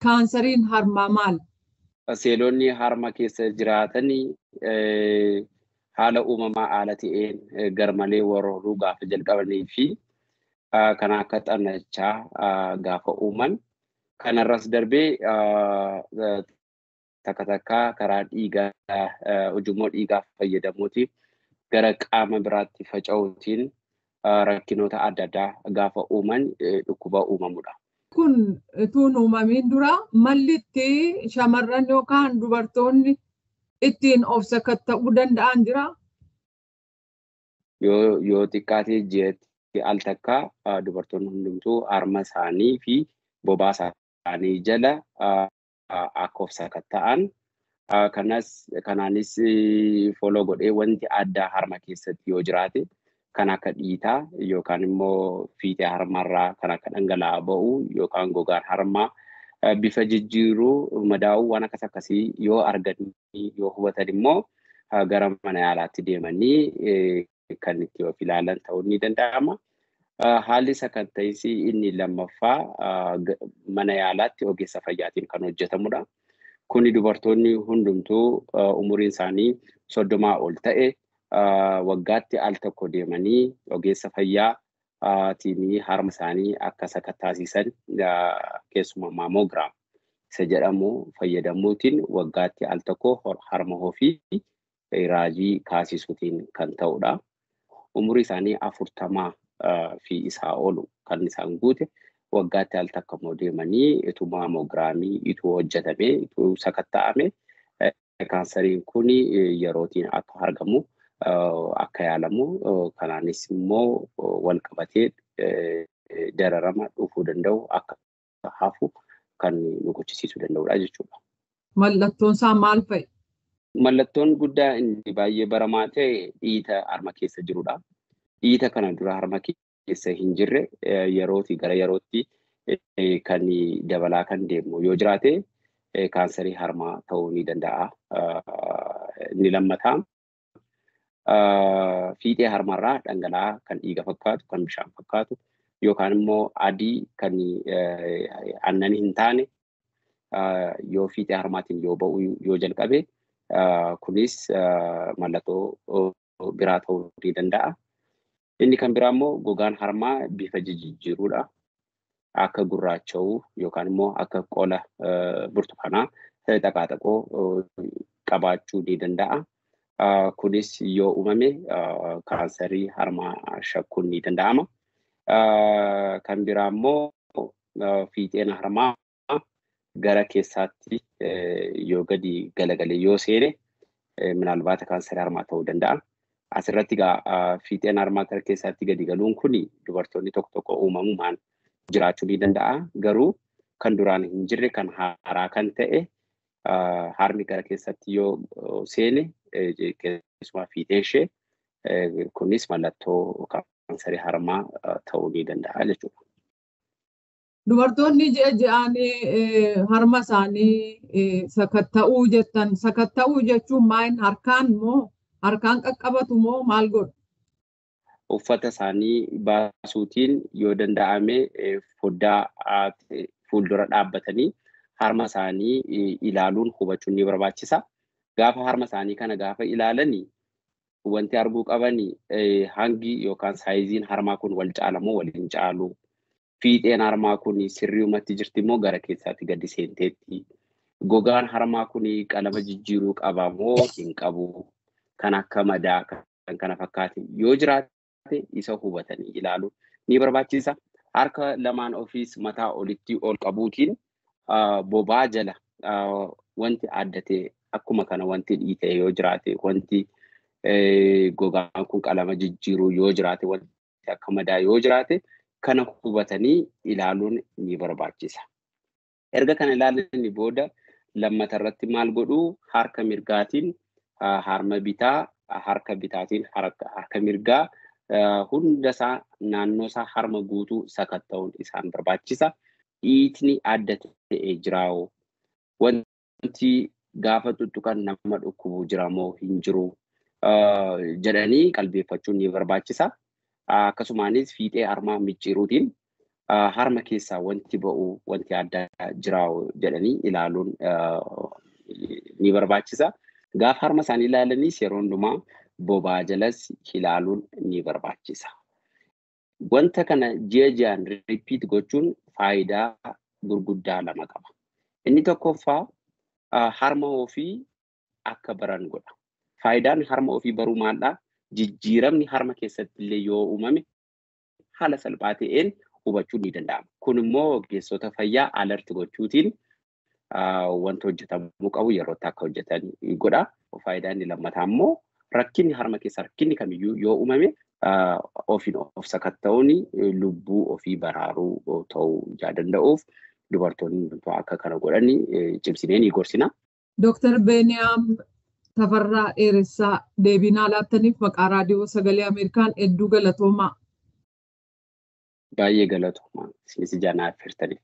Kaansariin harmaa maal? Seelonni harma keessa jiraatan haala uumamaa haala ta'een garmalee warrooruu gaafa jalqabanii fi kan akka xannachaa gaafa uuman kanarras darbee takka takka karaa dhiigaa ujummoo dhiigaa fayyadamuutiin gara qaama biraatti faca'uutiin rakkinoota adda addaa gaafa uuman dhukkuba uumamudha. Kun utuu hin uumamiin dura malli itti shamarran yookaan dubartoonni ittiin of sakatta'uu danda'an jiraa? Yoo xiqqaate ji'atti al takka dubartoonni hundumtuu harma isaanii fi bobaa isaanii jala akka of sakatta'an kanaanis foloo godhee wanti addaa harma keessatti yoo jiraate kan akka dhiitaa yookaan immoo fiixee harmarraa kan akka dhangala'aa ba'uu yookaan gogaan harmaa bifa jijjiiruu madaa'uu waan akkas akkasii yoo arganii yoo hubatan immoo gara mana yaalaatti deemanii kan itti of ilaalan ta'uu ni danda'ama. Haalli sakatta'insi inni lammaffaa mana yaalaatti ogeessa fayyaatiin kan hojjetamudha. Kuni dubartoonni hundumtuu umuriin isaanii 30 ol ta'e waggaatti al tokko deemanii ogeessa fayyaatiin harma isaanii akka sakattaasisan keessumaa maammoogiraam isa jedhamu fayyadamuutiin waggaatti al tokko harma ofii raajii kaasisuutiin kan ta'udha. Umurii isaanii 40 fi isaa olu kan isaan guute waggaatti al takka immoo deemanii utuu maammoogiraamii utuu hojjetamee utuu sakatta'ame kaansariin kun yerootiin akka argamu akka yaalamu kanaanis immoo wal qabatee dararama dhufuu danda'u akka hafu kan nu gochisiisuu danda'udha jechuudha. Mallattoon isaa maal fa'i? Mallattoon guddaa inni baay'ee baramaa ta'e dhiita harma keessa jirudha. Dhiita kana dura harma keessa hin jirre yerootii gara yerootti kan dabalaa kan deemu yoo jiraate kaansarii harmaa ta'uu ni danda'a. Inni lammataa fiixee harmarraa dhangala'aa kan dhiiga fakkaatu kan bishaan fakkaatu yookaan immoo adii kan aannan hin taane yoo fiixee harmaatiin yoo ba'u yoo jalqabe kunis mallattoo biraa ta'uu ni danda'a. Inni kan biraa immoo gogaan harmaa bifa jijjiiruudha. Akka gurraacha'uu yookaan immoo akka qola burtukaanaa xaqaaxaqoo qabaachuu ni danda'a. Kunis yoo uumame kaansarii harmaa shakkuun ni danda'ama. Kan biraa immoo fiixeen harmaa gara keessaatti yoo gadi galagalee yoo seene minaalbaata kaansarii harmaa ta'uu danda'a. Asirratti egaa fiixeen harmaa gara keessaatti gadi galuun kun dubartoonni tokko tokko uumamumaan jiraachuu ni danda'a. Garuu kan duraan hin jirre kan haaraa kan ta'e harmi gara keessatti yoo seene keessumaa fiixeen ishee kunis mallattoo kaansarii harmaa ta'uu ni danda'a jechuudha. Dubartoonni ji'a ji'aan harma isaanii sakatta'uu jettan sakatta'uu jechuun maal harkaan moo harkaan qaqqabatu moo maal godhu? Uffata isaanii baasuutiin yoo danda'ame foddaa fuuldura dhaabbatanii harma isaanii ilaaluun hubachuun ni barbaachisa. Gaafa harma isaanii kana gaafa ilaalanii wanti arguu qabanii hangi yookaan saayiziin harmaa kun wal caala moo wal hin caalu? Fiixeen harmaa kun sirriumatti jirti moo gara keessaatti gadi seenteetti? Gogaan harmaa kun qalama jijjiiruu qaba moo hin qabu? Kan akka madaa kan kana fakkaate yoo jiraate isa hubatanii ilaaluun ni barbaachisa. Harka lamaan ofiis mataa olitti ol qabuutiin bobaa jala wanti adda ta'e akkuma kana wanti dhiite yoo jiraate wanti gogaan kun qalama jijjiiruu yoo jiraate wanti akka madaa yoo jiraate kana hubatanii ilaaluun ni barbaachisa. Erga kana ilaalanii booda lammata irratti maal godhuu harka mirgaatiin harma bitaa harka bitaatiin harka mirgaa hunda isaa naannoo isaa harma guutuu sakatta'uun isaan barbaachisa. Dhiitni adda ta'e jiraawoo wanti gaafa tuttuqan nama dhukkubu jira moo hin jiru jedhanii qalbeeffachuun ni barbaachisa. Akkasumaanis fiixee harmaa micciiruutiin Harma keessaa wanti ba'u, wanti addaa jiraa'u jedhanii ilaaluun ni barbaachisa. Gaafa harma isaanii ilaalanis yeroo hundumaa bobaa jalas ilaaluun ni barbaachisa. Wanta kana ji'a ji'aan repeat gochuun faayidaa gurguddaa lama qaba. Inni tokkoffaa, harma ofii akka baran godha. Faayidaan harma ofii baruu maaldhaa? Jijjiiramni harma keessatti illee yoo uumame haala salphaa ta'een hubachuun ni danda'ama. Kun immoo ogeessota fayyaa alert gochuutiin wanta hojjetamuu qabu yerootti akka hojjetan godha. Faayidaan inni lammataa immoo, rakkinni harma keessa, rakkinni kamiyyuu yoo uumame, ofiin of sakatta'uun lubbuu ofii baraaruu ta'uu danda'uuf dubartoonni akka kana godhan cimsinee ni gorsina. Dooktar Beeniyaam Tafarraa Dheeressaa, deebii naa laattaniif maqaa Raadiyoo Sagalee Ameerikaan hedduu galatoomaa. Baay'ee galatoomaa. Isinis ijaan affeertaniif.